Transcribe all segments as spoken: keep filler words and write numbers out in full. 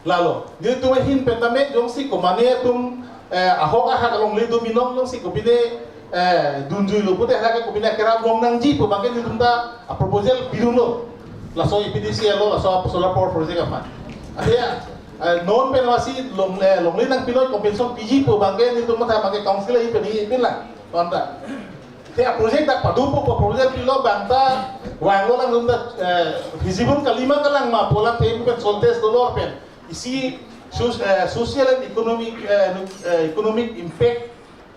Lalo, nelitum ahin pen tame jongsi komane atum, eh, ahok ahak alongle do binong jongsi kopine, eh, dunjui lo pute hadak kopine kerap long nangji pu abangke nelitum ta, ah, proposal pidunlo. Laso A P D C L lo, laso solar power project aphan. Ate, eh, non pen masi long, eh, longle nangpinoi compensation piji pu abangke nelitum matha abangke council ahin pen ipin lang. Tonta. Te a project dak padupo pu project pilo abang ta vanglo lang nelitum ta, eh, feasible kalima kalang ma pu alam te pen soil test dolo pen isi sus-, eh, social and economic, eh, nu-, eh, economic impact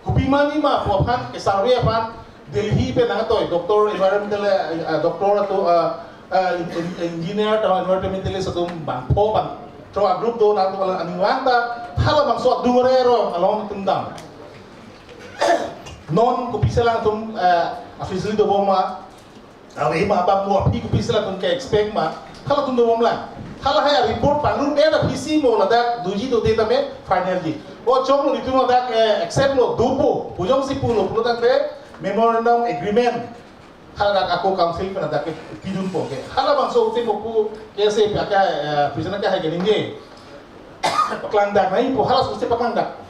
kopi ma ni ma pu aphan ke survey aphan Delhi pen nangtoi doctor environmental, eh, eh, doctor atum, eh, eh, en-, en-, engineer atum environmentalist atum bangpho bangthrok a group do nangtum aning vang ta halabangso adung arong along atum dam. Non kopisi alangtum, eh, officially dobom ma, ave ma bang mo aphi kopisi alangtum ke-expect ma, halatum dobom lang. Halahai a-report pangrum eda aphi si mo ladak doji dode tame final di. O choklo nelitum ladak, eh, accept lo dopo, pu jongsi pulo pulo tangte memorandum agreement. Haladak ako council pen ladak ke pidunpo ke. Halabangso uti mo pu ke se aka, eh, prisoner ke hai ke ningje. Paklangdak nai pu halaso uti paklangdak.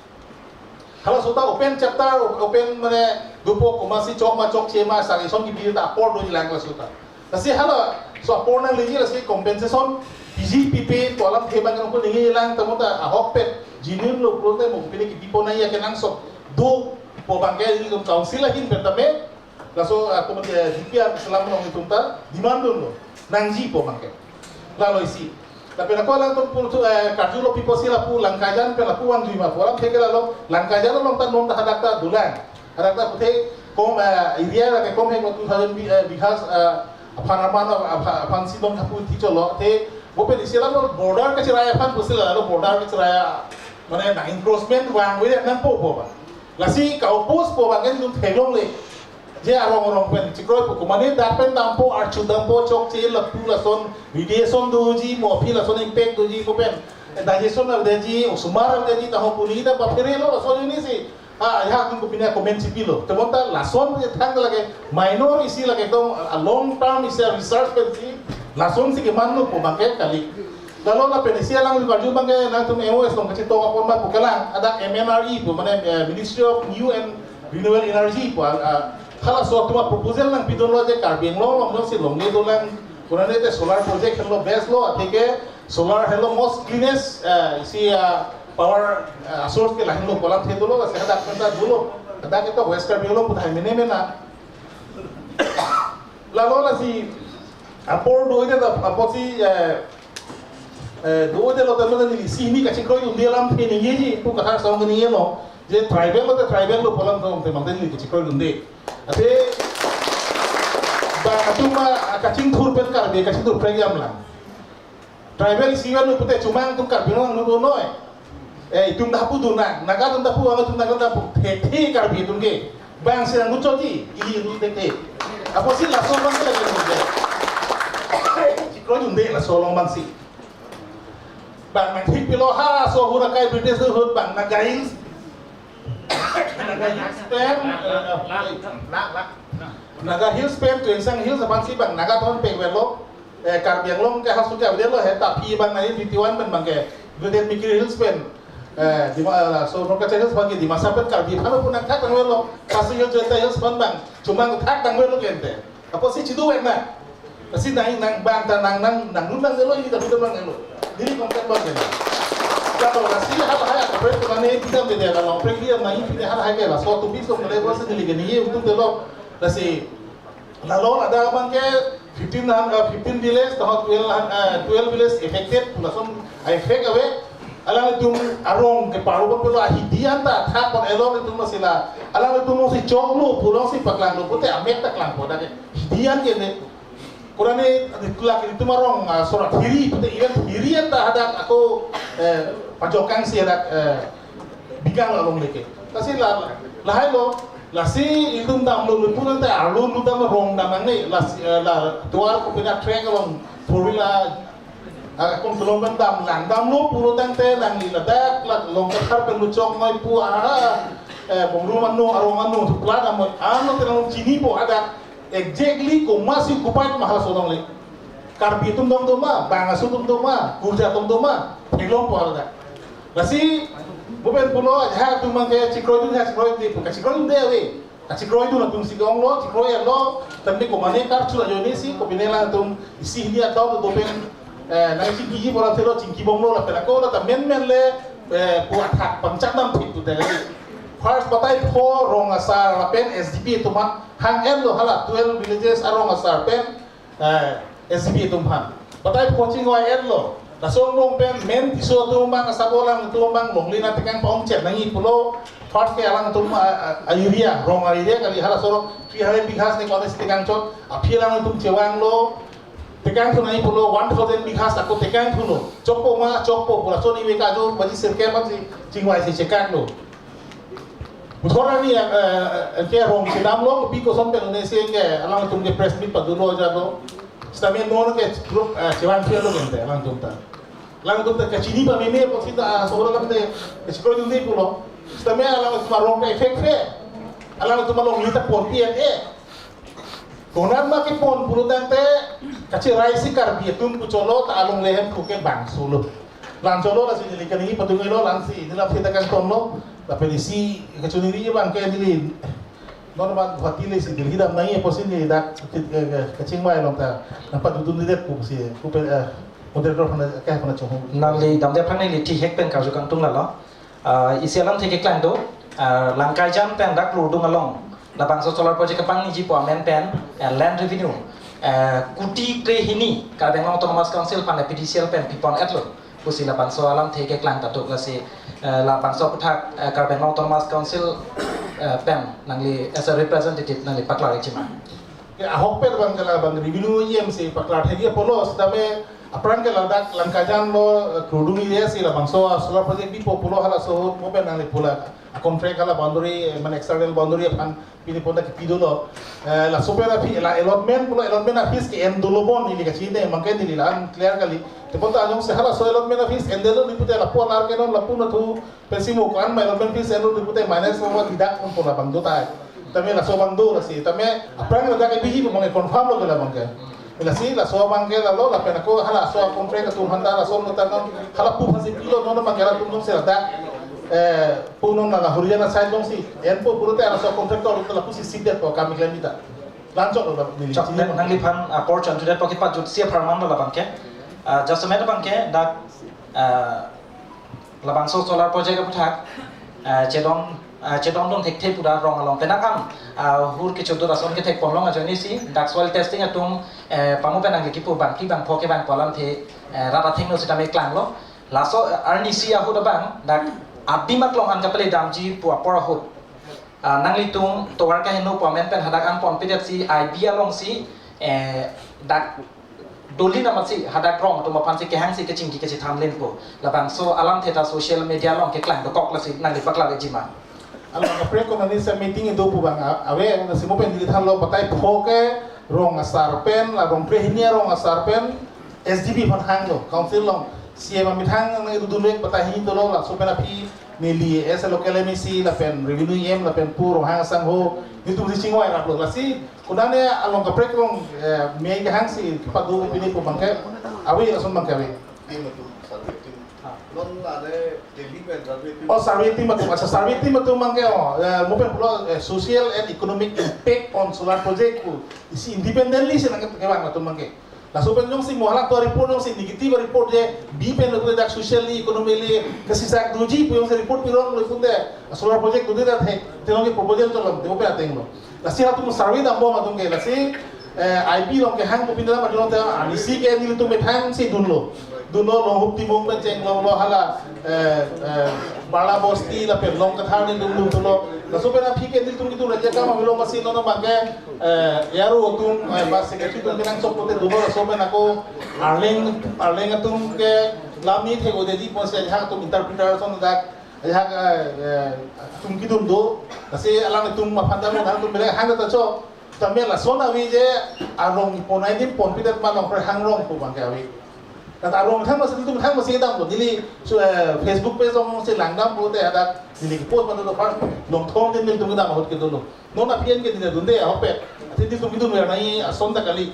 Halaso ta open chapter, open mane dopo komatsi chok ma chokche ma sang ison kipi ta apor doji lang laso ta. Lasi halaso apor nangleji lasi compensation piji pipe pu alam the abang ko ningje lang ta mo ta ahok pen genuine lo pulote mo pine kipipo nai ya kenangsot dopo abangke nelitum council ahin pen tame laso, ah, komat, eh, D P R selam nelitum ta demand dunlo. Nangji pu abangke. Lalo isi. Tapi lapu alangtum pultu, eh, karjulo pipo si lapu Langkaijan pen lapu vangjui ma pu alam theke lalo Langkaijan along ta non ta hadak ta dolang. Hadak ta puthe kom, eh, area la ke kom he ko two thousand bi-, eh, bighas, eh, aphan aman, apha-, aphan si dong thapu thi cholo. Te bo pen isi lalo border kacherai aphan pusi lalo border kacherai, mane nang encroachment vangve nangpo pu abang. Lasi ka-oppose pu abang nelitum theklongle. Je arong arong pen chekroipo komane dak pen dampo, archu dampo, chokche lapu lason radiation doji mo aphi lason impact doji mo pen, eh, digestion aveji, osomar aveji, taho puni ta baphere lo lason ini si. Ah, ya atum kopine comment chipilo. Te bonta lason ke thang lake minor isi lake ekdom, ah, long term isi research pensi lason si kemanlo pu abangke kali. Lalo lapen isi alang karju abangke nangtum M O S along kachetong apor ma pu kelang, hadak M N R E pu mane, eh, Ministry of New and Renewable Energy pu, ah, halaso atum a-proposal nangpidunlo je Karbi Anglong along si longle dolang, kurane te solar project henlo best lo, atheke solar henlo most cleanest, eh, isi, ah, power, eh, source ke lahenlo pu alam the dolo, lasi hadak pen ta dolo, hadak ke to West Karbi Anglong pu tahai mene mena. Lalo lasi apor do-ede ta apotsi, eh, eh, do-edelo ta mane neli isi hini kachekroi dunde alam the ningjeji pu kathar song ningje lo. Je tribal lo te tribal lo pu alam song te mangte neli kachekroi dunde. Ate bang atum ma kachingthur pen Karbi kachingthur prekjam lang. Tribal isi vanglo pute chomang atum Karbi Anglong nunoi. Eh, itum ta hapu dunang, Naga atum ta hapu, ang atum Naga ta hapu. Thekthe Karbi atum ke. Bang si nang muchoti, ili ru thekthe. Apotsi laso abangke lagi nunde. Chekroi dunde laso along bang si. Bang nangthik pilo halaso ahut akai British ahut bang Naga Hills. Naga Hills pen, eh, Naga Hills pen, Tuensang Hills aphansi bang Naga atum pek velo. Eh, Karbi Anglong ke hasu ke avelo he, tapi bang nineteen fifty-one pen abangke Greater Mikir Hills pen, eh, Dima, eh, so Norkacha Hills abangke Dimasa pen Karbi aphan pun nangthak tangvelo, Khasi Hills, Jaintia Hills aphan bang chomang thak tangvelo kente. Apotsi chido vek na. Lasi nang nang bang ta nang nang nang nun nang nelo, ili ta nun nang nelo. Neli kongkat bang nelo. Kalau lasi halahai kaprek pu nane bidam de la long prek dia nang pide halahai ke laso atum bisong nele bos neli ke ni utum delo. Lasi lalo ada abangke fifteen han, eh, fifteen village, taho twelve han, eh, twelve village affected, lason effect ave. Alanglitum arong ke parlo pelo ahidi anta thak pon elo nelitum lasi la. Alanglitum si choklo, pulang si paklanglo, pute amek ta klangpo dak ke. Hidi an ke ne. Kurane adi tulak nelitum arong, ah, sora thiri, pute even thiri anta hadak ako, eh, pajokang si hadak, eh, bikang along leke. Lasi la, lahai lo, lasi ilitum damlo, ilitum anta arlo lo dam rong dam nangne, lasi, eh, la, duar kopine track along, four wheeler, ah, akong kelong pen dam, lang damlo pulo tangte, nangli ladak, la, Longkathar pen luchok noi pu, ah, eh, Bongrum ano, arong ano, thupla dam noi, ano te nang chinipo hadak, exactly komatsi occupied ma halaso alongle. Karbi atum dong doma, bang aso atum doma, kurja atum doma, theklongpo hala dak. Lasi, mo pen pulo, ajahak atum abangke chekroidun, ajahak chekroidunde pu, kachekroidunde ave. Kachekroidun atum si ke-onglo, chekroi-etlo, tangte komane karchu ajoine si, kopine alangtum isi hini adau do pen, eh, nangchingkiji pu ra thelo, chingkibomlo lapen ako, la ta menmen le, eh, pu athak pangchak nam thik tu tele. First batai pho rong asar lapen S D P atum aphan hang-etlo hala twelve villages arong asar pen, eh, S D P atum aphan. Batai pho chingvai-etlo. Laso angbong pen men Tisso atum abang, asabo alangtum abang longle na tekang pa-ongchot nangji pulo. First ke alangtum a, a, a-area, rong a-area kali, halaso rong three hundred bighas ne kone si tekangchot. Aphi alangtum chevanglo. Tekangthu nangji pulo, one thousand bighas ako tekangthulo. Chokpo ma, chokpo pu laso ni veka jo baji sirkep aphan si chingvai si chekaklo. Puthot arni, eh, eh, ke rong chenamlo, pi koson pen ne si ke alangtum ke press meet padulo jalo. Sitame non ke group, eh, chevang phelo gente alangtum ta. Alangtum ta kachini pameme apotsi ta, ah, sohor alam te, kachekroidunde pulo. Sitame alangtum arong ke effect phe. Alangtum alongle ta ponpi-et-e. Konat ma kepon pulo tangte, kacherai si Karbi atum pu cholo ta alongle hem pu ke bangso lo. Lang cholo lasi neli kaningje padung-etlo, lang si neli aphi ta kangtonlo. Lapen isi kachiningri abangke neli non ma Guwahati le si Delhi dam nangji apotsi neli dak, eh, eh, kachingvai along ta nangpadodundedet pusi, pupe, eh, moderator aphan, eh, ke aphan chonghong. Nangli damde aphan neli thihek pen karju kangtung lalo. Ah, isi alamthe keklang do, ah, Langkaijan pen dak Kurdung along labangso solar project kepangniji pu amen pen, eh, land revenue, eh, kuti krehini Karbi Anglong Autonomous Council aphan P D C L pen pipon-etlo pusi labangso alamthe keklang ta do. Lasi, eh, labangso aputhak, eh, Karbi Anglong Autonomous Council, eh, pen nangli as a representative nangli paklar-ikji ma? Ya, ahok pen abangke la bang revenue E M si paklar thekji apotlo, sitame aphrang ke ladak Langkaijan lo, eh, Kurdung area si labangso, ah, solar project bipo pulo, halaso ahut mo pen nangli pu la, ah, contract hala boundary, eh, mane external boundary aphan pini pon ta kepi dolo. Eh, laso pen aphi la allotment pulo, allotment office ke-en dolo bon neli kachini abangke neli la-an clear kali. Tebonta ajong se halaso allotment office endetlo pute lapu alar ke non lapu nathu pensi mo ko-an ma allotment office endetlo pute minus mo tidak pon pu labang do tai. Tame laso abang do lasi, tame aphrang ladak ke biji abangke confirm lo ke labangke. Lasi laso abangke lalo lapen ako halaso contract atum aphan ta laso lo ta non hala pu aphansi pilo, non abangke latum non si ladak, eh, pu non la Haryana side along si enpo pulote halaso contractor ta lapusi sidetpo kami klem ta. Lang choklo la neli Chok, chini nang-, abang. Nangliphan apor chonchudetpo kepajutsi apharman lo labangke. Ah, jasemet abangke dak, ah, labangso solar project aputhak, eh, chedon, eh, chedondun thekthe pu dak rong along penang an, eh, hur kechodun ason kethek ponlong ajoine si dak soil testing atum, eh, pamo pen nangli kipu bangphli bangpho kevang pu alamthe, eh, rat athengno sitame klanglo. Laso, eh, arnisi ahut abang dak adim aklong an kapale damji pu apor ahut, ah, nanglitum tovar kaheno pu amen pen hadak an ponpedetsi I B alongsi, eh, dak dolin amatsi hadak rong atum aphansi kehangsi kachingki kachetham lenpo. Labangso alamthe ta social media along keklang dokok, lasi nangli paklar-ikji ma? Along kaprek ko nangli sa meeting do pu abang a-, ave, lasi mo pen neli thanlo batai pho ke rong asar pen, la rong krehini arong asar pen S D P aphan hanglo, council along C M amethang nangdodunvek batai hini dolo, laso pen aphi neli as a local M A C lapen revenue E M lapen pu Ronghang asangho nelitum si chingvai raplo. Lasi konane along kaprek along, eh, mei kehangsi kepado pini pu abangke ave, lason abangke ave. Team atum, survey team. Ah. Non la de Delhi pen survey team. Oh, survey team atum. Accha, survey team atum abangke, oh, eh, mo pen pulo, eh, social and economic impact on solar project pu isi independently si nangkevang atum abangke. Laso pen jongsi mo hala to report jongsi negative report je, bi pen lo dak socially, economically kasisak doji pu jongsi report pirong lo pute, solar project dode dak he, te along ke proposal cholom, te mo pen atenglo. Lasi halatum survey dambom atum ke, lasi, eh, I B along kehang kopine lam atum te, arnisi ke nelitum methang si dunlo. Dunlo, Longhup Timung pen chenglonglo hala, eh, eh, Bala Bosti lapen Longkathar nelitum dunlo. Laso pen aphi ke nelitum nelitum raja kama belong masih nono abangke, eh, A R O atum, eh, bas secretary atum kenangsot pute dunlo, laso pen ako Arleng, Arleng atum ke lam ni thek-o dedi ponsi ajahak atum interpreter ason dak, ajahak, eh, eh, atum kedun do, lasi alanglitum aphan ta mo alanglitum bele hang ta cho, tame lason ave je arong pon adim ponpidet ma nongkre hangrong pu abangke ave. Dak arong thang masi, nelitum thang masi damlo, neli so, eh, Facebook page alongsi langdam pute hadak neli post ma do first, Longthong din nelitum kedam ahut ke dolo. Non aphi an ke neli dunde ahok pen. Athe nelitum kedunver nangji ason ta kali.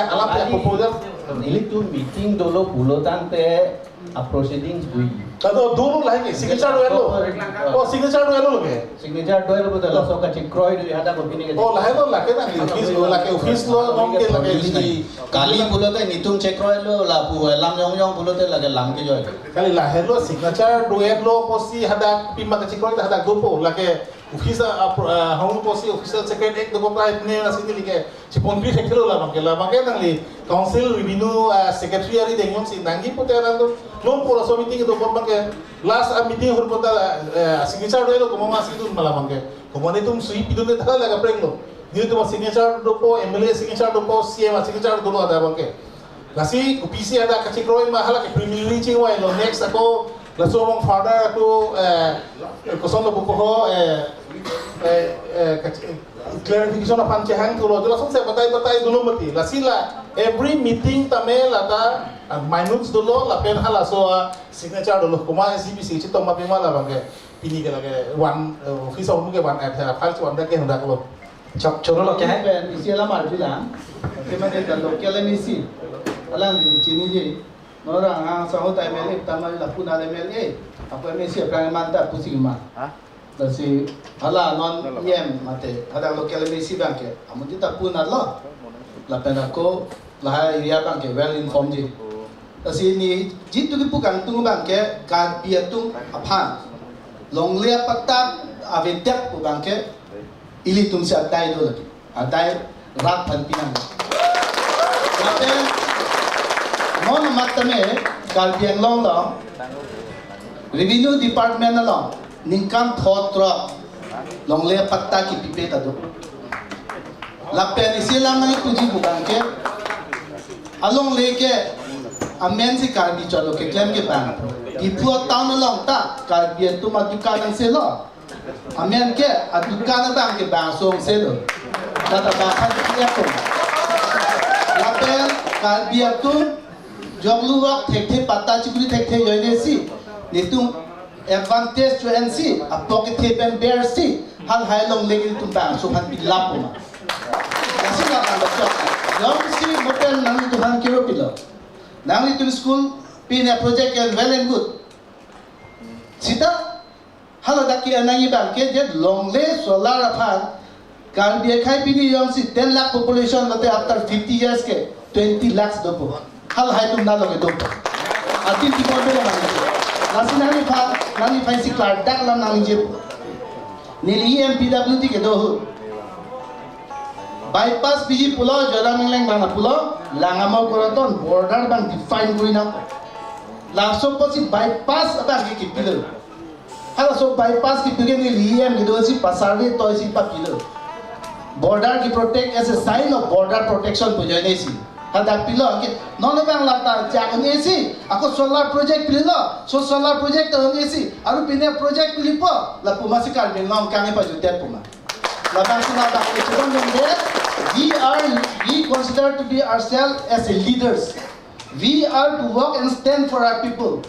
alam ke proposal. Nelitum meeting dolo pulo tangte a proceedings bui. Kado dolo lahai ke signature do-etlo. Oh, signature do-etlo ke. Signature do-etlo puta laso kachekroi do hadak ko pini ke. Oh, lahai lo lake nang office lo, lake office lo, non ke lake di. Kali pulote nelitum chekroilo lapu lam yong yong pulote lake lam kejoi. Kali lahelo signature do-etlo pusi hadak pima kachekroi hadak dopo lake office a, a, a, hong pusi official secret act dopo kai ne na sini like. Chepon pi thekthelo labang ke, labang ke nangli council revenue, a, secretary ari deng yong si nangji pute nang do. Lom pura so meeting dopo abang ke last a meeting hur pota, eh, signature do-etlo komat ma si dun ma labang ke. Komat nelitum sui pidun ne thala lake prenglo. Nelitum signature dopo, M L A signature dopo, C M a signature dolo hadak abang ke. Lasi kopisi hadak kachekroi ma hala ke preliminary chingvailo, next ako laso among further ako, eh, kosonlo pupo ho, eh, eh, eh, kache-, clarification aphan chehang thulo, jo lason si batai batai dolo mati. Lasi la every meeting tame lata, ah, minutes dolo lapen halaso, ah, signature dolo, komat S D P C chetong ma pima labang ke pini ke lake one, eh, office ahormu ke one at, eh, file one ke hendak lo. Chok choro lo ke hai. Pen isi alam arjulang. Ate mane ta local M A C. Alang di chiniji. Nora ang sa hota M L A tama lapu na M L A. Ako M A C aphrang man ta pusi ma. Ha? Lasi hala non yem mate. Hadak local M A C abang ke. Amun di ta pu na lo. Lapen ako lahai area abang ke well informed ji. Lasi neli jitu kipu kangtung abang ke Karbi atum aphan longle apatta avedet pu abang ke ilitum si adai do lagi. Adai rat aphan pinang. Lapen non amat tame Karbi Anglong along Revenue Department along ningkan thotro longle patta kipipe ta do. Lapen isi alam nangpuji pu abang ke, alongle ke amen si Karbi cholo keklem ke abang. Diphu town along ta Karbi atum adukan angselo. Amen ke adukan abang ke bang song selo. Tata bang khan kiatum. Lapen Karbi atum jonglu wak thekthe, patta chikuri thekthe ajoine si, netum advantage cho-en si, apok kethe pen ber si, halahai alongle netum bang so aphan pilap ma. Lasi la bang bachok. Jongsi mo pen nanglitum aphan kiro pilo. Nanglitum school pine project ke well and good. Sita, hala dak ke-en nangji abang ke je longle solar aphan Karbi akhei pini jongsi ten lakh population lote after fifty years ke twenty lakhs dopo. Halahai atum nalo kedopo. Atin tipo bela mani. Lasi nangliphan, nangliphan si klardak alam nangji. Neli E M P W D kedo ahut. Bypass piji pulo, Joyram Engleng abang pulo, Langamo Koroton border abang define kuri nang. Laso apotsi bypass abang ke kipilo. Halaso bypass kipi ke neli E M kedo si pasarve toi si papilo. Border ke protect as a sign of border protection pu ajoine si. Hadak pilo ke non abang lata jak un-e si. Ako solar project pilo. So solar project ta un-e si. Aru pine project pilipo. Lapu masi Karbi Anglong kang e pajutdet pu ma. Labang si labang ke chubang jong de. We are, we consider to be ourselves as a leaders. We are to work and stand for our people.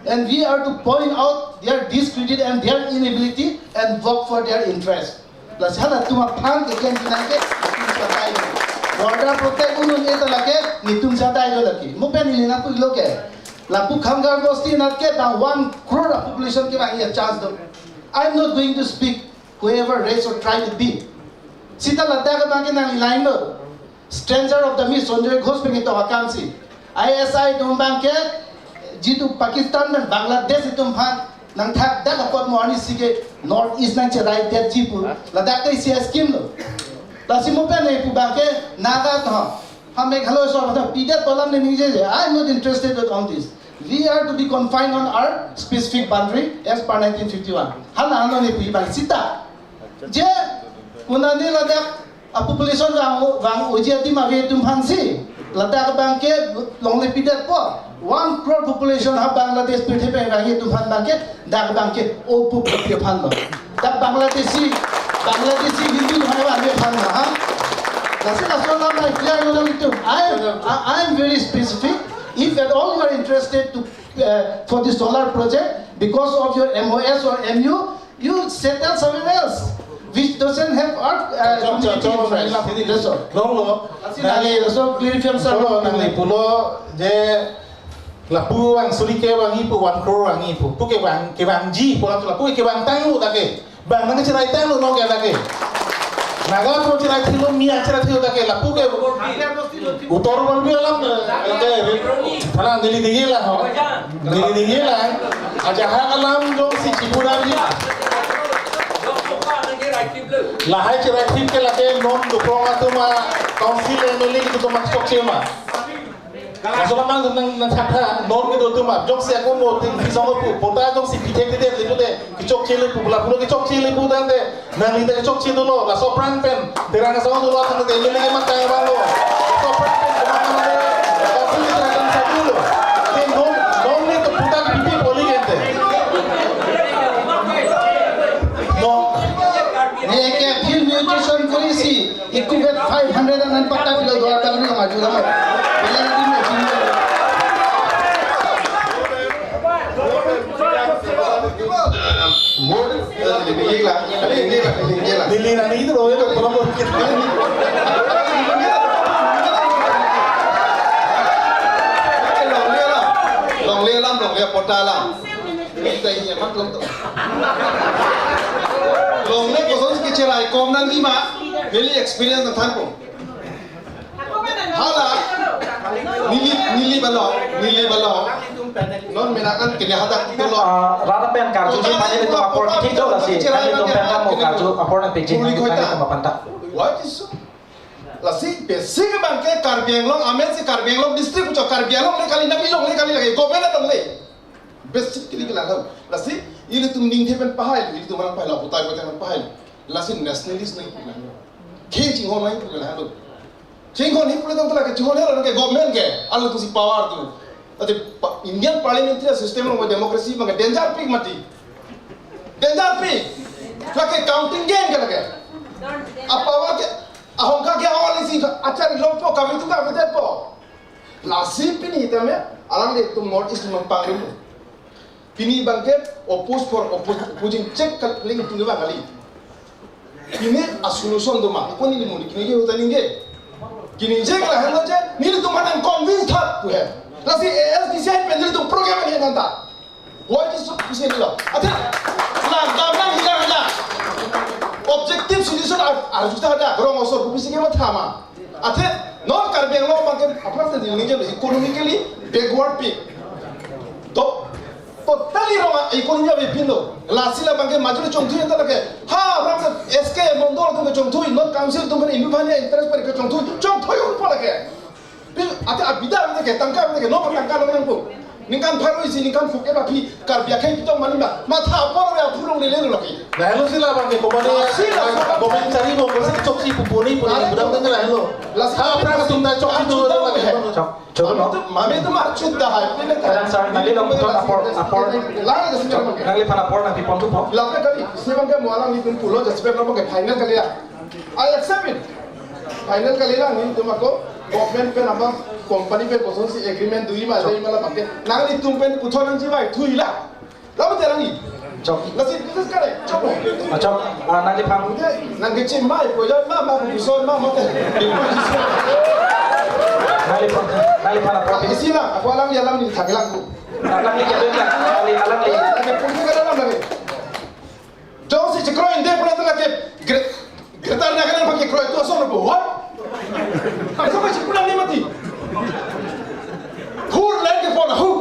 And we are to point out their discredit and their inability and work for their interest. Lasi halatum aphan keklem pinang ke, netum sadai do. Border protect un-e ta lake, netum sadai do lake. Mo pen ili nangpulo ke. Lapu Khangar Bosti anat ke bang one crore population ke bang ya chance do. I'm not going to speak whoever race or tribe it be. Sita ladak abang ke nangli line lo. Stranger of the Mist, Sanjoy Ghosh pen ketok akam si. I S I atum abang ke, jitu Pakistan dan Bangladesh atum aphan nangthakdak apot mo arnisi ke North East nangcheraidetji pu. Ladak ke isi scheme lo. Lasi mo pen nangpu abang ke Naga to. Ha Meghalaya so abang pidet alam ne ningjeje. I'm not interested on this. We are to be confined on our specific boundary as per nineteen fifty-one. Hala ano ne pu abang sita. Je, kunani ladak a population vang, vang uji adim ave atum aphan si. Ladak abang ke longle pidetpo. One crore population ha Bangladesh pirthe pen vangji atum aphan abang ke, dak abang ke opu pirthe aphan lo. Dak Bangladeshi, Bangladeshi Hindu atum aphan vangji aphan lo, ha. Lasi laso alam nang clear lo nangtum. I, I, I am very specific. If at all you are interested to, uh, for the solar project, because of your M O S or M U, you settle somewhere else, which doesn't have our, uh, Chok, chok, community chok, interest. Chok. That's all. Long lo. Lasi nangli, so clarification, sir. Chok, nangli pulo je lapu angsuri kevangji pu, one crore vangji pu. Pu kevang, kevangji pu lapu kevang tanglo ta ke. Bang nangcherai tanglo non ke ta ke. Naga atum cherai thilo, Miya cherai thilo ta ke. Lapu ke Uttor Karbi alam, eh, thala neli ningje la ho. Neli ningje la. Ajahak alam jongsi Tripura li. Lahai cherai thip ke lake non Dukrong atum a-council M L A atum a-chokche ma. Laso alam nang, nang, nangthakthak non kedo atum a. Jongsi ako mo tin pisong pu. Patta jongsi pithek pithek le pute. Kechokche le pu, lapulo kechokche le pu tangte, nangli ta kechokche dolo, laso apran pen, Terang asong dolo, tangte M L A ke mat kaya bang lo. Laso apran pen, kemang kemang le, laso apran pen, tangte satu lo. Ke non, non le to patta kipi poli gente. Non. Ye ke appeal mutation kori si, equivalent five hundred and patta pilo dolar tangri ong aju lama. Bila nanti mo sini. Mo, eh, neli ningje la, neli ningje la, neli ningje la. Neli nang itu loh, itu promo kita. Longle alam, longle alam, longle patta alam. Kita ini apa belum tuh? Longle koson si cherai kom nangji ma, neli experience nangthanpo. Hala, neli, neli balo, neli balo. Non menakan kene hadak dolo. Ah, rara pen karju si pani itu apor thik do lasi. Pani itu pen kamu karju apor na pejin pani itu mapan ta. What is so? Lasi basic abangke Karbi Anglong, amen si Karbi Anglong district puchot, Karbi Anglong le kali, nang ilong le kali lagi, government along le. Basic kali kali lo. Lasi ilitum ningthe pen pahai, ilitum alang pahai lo, putai putai pen pahai lo. Lasi nationalist nangji pu lo. Ke chinghon nangji pu lo. Chinghon hi pulo tangte lake chinghon helo ke government ke, alutum si power tu. Ate pa-, Indian parliamentary system along democracy abangke danger pik mati. Danger pik. Lake counting game ke lake. A power ke, ahongka ke awal isi achari longpo, kami tu kami detpo. Lasi pini tame, alanglitum North East nangpangrum. Pini abangke oppose for oppose, opposing check kal-, ling tung abang kali. Pini a solution do ma, ko neli monit kini ke hotel ningke. Kini je kala helo je, nelitum aphan convince tha pu he. Lasi A S D C pen nelitum program ni nanta. Why this so busy lo? Ate, na, na, na, na, na. Objective solution ar, arju ta da, rong osor ko busy ke mathama. Ate, non Karbi Anglong abangke, aphrang te ningje lo, economically backward pik. To, totally wrong, economy abangke pin lo. Lasi labangke majuli chongthui anta lake. Ha, aphrang te S K Mondol atum ke chongthui, North Council atum ke indu bhani interest per ke chongthui, chongthui unpo lake. Pin, ate abida abida ke, tangka abida ke, no tangka lo nangpo. Ningkan pharo isi, ningkan phuke ba phi, Karbi akhei pitong mani ba, matha apor ya phulong lele lo lake. Lahelo si labangke, komane, Lasi la, komane chari mo, komane choksi pupuni, puni, Are budam tengah lahelo. Lasi Ha, aphrang atum ta choksi tu, Chuta lake. Chok, chok, Mami no? tu, mami tu mar chuta hai, pin le Kadang sar, nangli long puthot apor, apor. Lang le si Chok, mami. Nangliphan apor nangpipon thupo. Lang le kali, si abangke mo alanglitum pulo, just abangke final kali ya. I accept it. Final kali lang, nelitum ako government pen apa company pen kosonsi agreement dui ma, dui ma labangke. Nanglitum pen puthot nangji vai thui la. Lama te lang ni. Chok. Lasi business kare. Chok. Ah, chok. Ah, nangliphan. Nangkechimai, pojat ma, ma, kuson ma, ma te. Nangliphan, nangliphan apor. Isi lang, ako alam ya lang ni thang lang ko. Alang ni kebe lang, alang, alang ni. Nangkepuji kare lang lagi. Jongsi chekroi inde pura tala ke gre-, Greater Nagaland abangke kroi tu ason lo bo. What? Aso ke chikula ni mati. Hur len kepon ahut.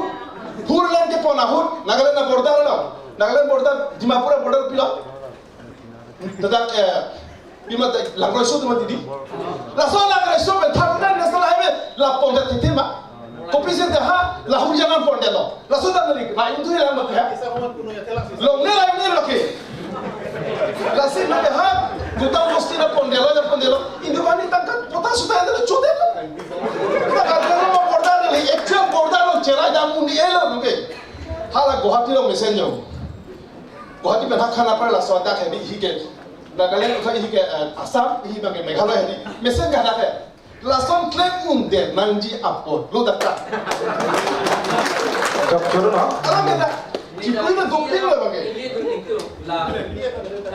Hur len kepon ahut. Nagaland aborder lo. Nagaland border, Dimapur aborder pilo. Tata, eh, pima ta Langroi so tu mati di. Laso Langroi so pen thangta National Highway la pon ta titi ma. Kopisi ta ha, la hur jalan pondetlo. Laso ta neli, rai untu lang mati ha. Longle rai untu lake. Lasi mati ha, Gutang Bosti na pondetlo, na pondetlo. Indu bhani tangka, pota suta anda chotelo. Tangka lo border neli, actual border lo, cherai dam undi elo, oke. Hala Guwahati lo mesen jo. Guwahati pen ha Khanapara laso adak hedi, hi ke. Nagaland uthai hi ke, eh, Assam, hi abangke Meghalaya hedi. Mesen ka adak he. Lason klem undet nangji apot lo dak ta. Jok choro no? Alam beda. Chipui na doping lo abangke. La,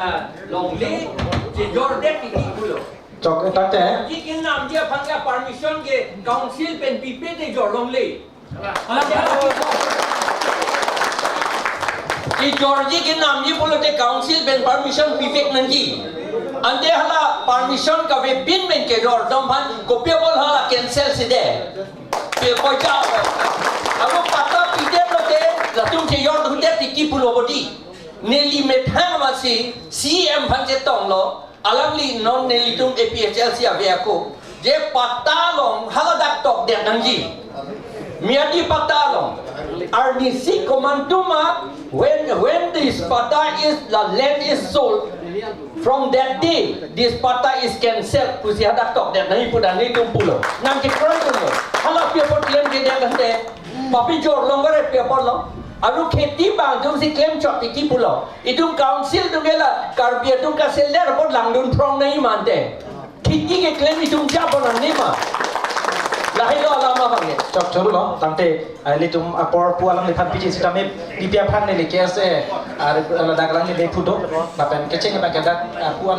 ah, longle, chejor det titi pulo. Jok, eh, tangte. Ji kinam ji aphan ke permission ke council pen pipe te jor longle. Ejorji kinamji pulote council pen permission pipek nangji. Ante hala permission kavepin pen kejor atum aphan kopi apot hala cancel si det. Pe poisa. Abo patta pidet lote latum chejor dundet titi pulo bodi. Neli methang amatsi C M aphan chetonglo. Alangli non nelitum A P H L C ave ako, je patta along haladak tokdet nangji. Miyadi patta along. Arnisi komantu ma, when, when this patta is, the land is sold, from that day, this patta is cancelled. Pusi hadak tokdet nangji pu dak nelitum pulo. Nangkekroi dunlo. Hala pi apot klem kedet ante. Papi jor long kare pi apot lo. Aru kheti abang atumsi klem chot titi pulo. Itum council atum ke la Karbi atum kaseler apot langdun phrong nangji ma ante. Kheti keklem itum chapon nangji ma. Lahelo alam abangke. Chok choro lo, tangte, eh, ilitum apor pu alangliphan piji sitame, P P aphan neli K S A, ah, ladak alangli le phu do, lapen kecheng abangke dak, ah, pu an